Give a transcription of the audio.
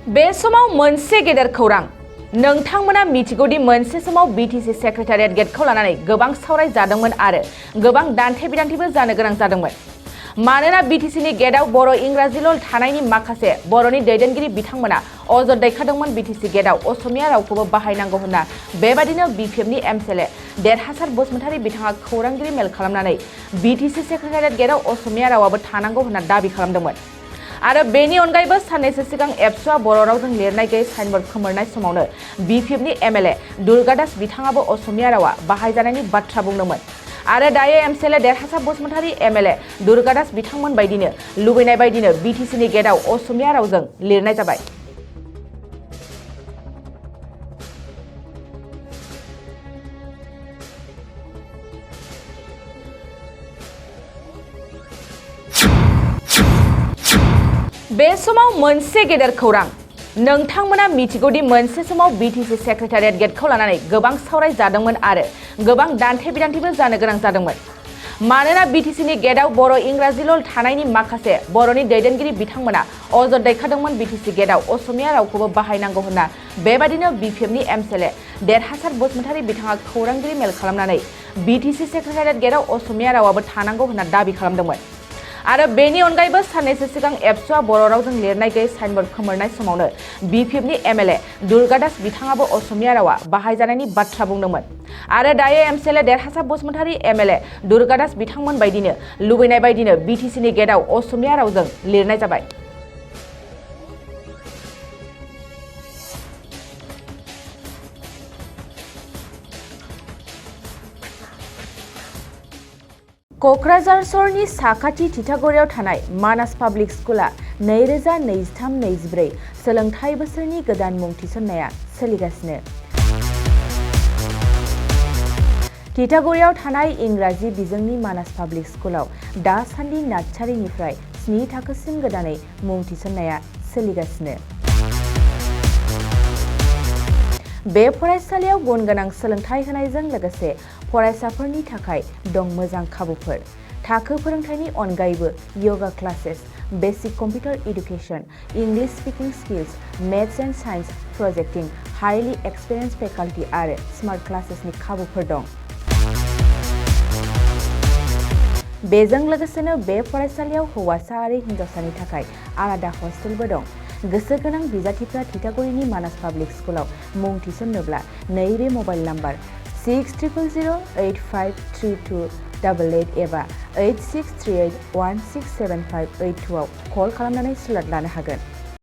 बे समाव मोनसे गेदेर खौरां नोंथांमोना मिथिगौदि मोनसे समाव बीटीसी सेक्रेटारियेट गेटखौ लानानै गोबां सावराय जादोंमोन आरो गोबां दान्थे बिदान्थेबो जानो गोनां जादोंमोन। मानोना बीटीसीनि गेटआव बर' इंराजिल' थानायनि माखासे बर'नि दैदेनगिरि बिथांमोना अजद दैखांदोंमोन बीटीसी गेटआव असमिया रावखौबो बाहायनांगौ होनना। बेबादिनो बीपीएफनि एमसीएलए देरहासार बसुमतारी बिथाङा खौरांगिरि मेल खालामनानै बीटीसी सेक्रेटारियेट गेटआव असमिया रावाबो थानांगौ होनना दाबि खालामदोंमोन। आरो बेनि अनगायैबो साननैसो सिगां एबसुआ बर' रावजों लिरनाय गैयै साइनबोर्ड खोमोरनाय समावनो बीपीएफनि एमएलए दुर्गादास बिथाङाबो असमिया रावा बाहायजानायनि बाथ्रा बुंदोंमोन। आरो दायो एमसीएलए देरहासार बसुमतारी एमएलए दुर्गादास बिथांमोन बायदिनो लुबैनाय बायदिनो बीटीसीनि गेटआव असमिया रावजों लिरनाय जाबाय। बे समाव मोनसे गेदेर खौरां नोंथांमोना मिथिगौदि मोनसे समाव बीटीसी सेक्रेटारियेट गेटखौ लानानै गोबां सावराय जादोंमोन आरो गोबां दान्थे बिदान्थेबो जानो गोनां जादोंमोन। मानोना बीटीसीनि गेटआव बर' इंराजिल' थानायनि माखासे बर'नि दैदेनगिरि बिथांमोना अजद दैखांदोंमोन बीटीसी गेटआव असमिया रावखौबो बाहायनांगौ होनना। बेबादिनो बीपीएफनि एमसीएलए देरहासार बसुमतारी बिथाङा खौरांगिरि मेल खालामनानै बीटीसी सेक्रेटारियेट गेटआव असमिया रावाबो थानांगौ होनना दाबि खालामदोंमोन। आरो बेनि अनगायैबो साननैसो सिगां एबसुआ बर' रावजों लिरनाय गैयै साइनबोर्ड खोमोरनाय समावनो बीपीएफनि एमएलए दुर्गादास बिथाङाबो असमिया रावा बाहायजानायनि बाथ्रा बुंदोंमोन। आरो दायो एमसीएलए देरहासार बसुमतारी एमएलए दुर्गादास बिथांमोन बायदिनो लुबैनाय बायदिनो बीटीसीनि गेटआव असमिया रावजों लिरनाय जाबाय। क'क्राझार सहरनि साखाथि तितागुरियाव थानाय मानास पाब्लिक स्कुला 2023-24 सोलोंथाइ बोसोरनि गोदान मुं थिसननाया सोलिगासिनो। तितागुरियाव थानाय इंराजि बिजोंनि मानास पाब्लिक स्कुलाव दासान्दि नार्सारिनिफ्राय 7 थाखोसिम गोदानै मुं थिसननाया सोलिगासिनो। बे फरायसालियाव गुन गोनां सोलोंथाइ होनायजों लोगोसे फरायसाफोरनि थाखाय दं मोजां खाबुफोर। थाखो फोरोंथायनि अनगायैबो yoga classes, basic computer education, English speaking skills, maths and science projecting, highly experienced faculty आरो स्मार्ट क्लासेसनि खाबुफोर दं। बेजों लोगोसेनो बे फरायसालियाव हौवासा आरो हिन्जावसानि थाखाय आलादा हस्टेलबो दं। गोसो गोनां बिजाथिफ्रा तितागुरिनि मानास पाब्लिक स्कुलाव मुं थिसन्नोब्ला नैबे मबाइल नाम्बार 6000853288 एबा 8638167582 आव कल खालामनानै सुलाद लानो हागोन।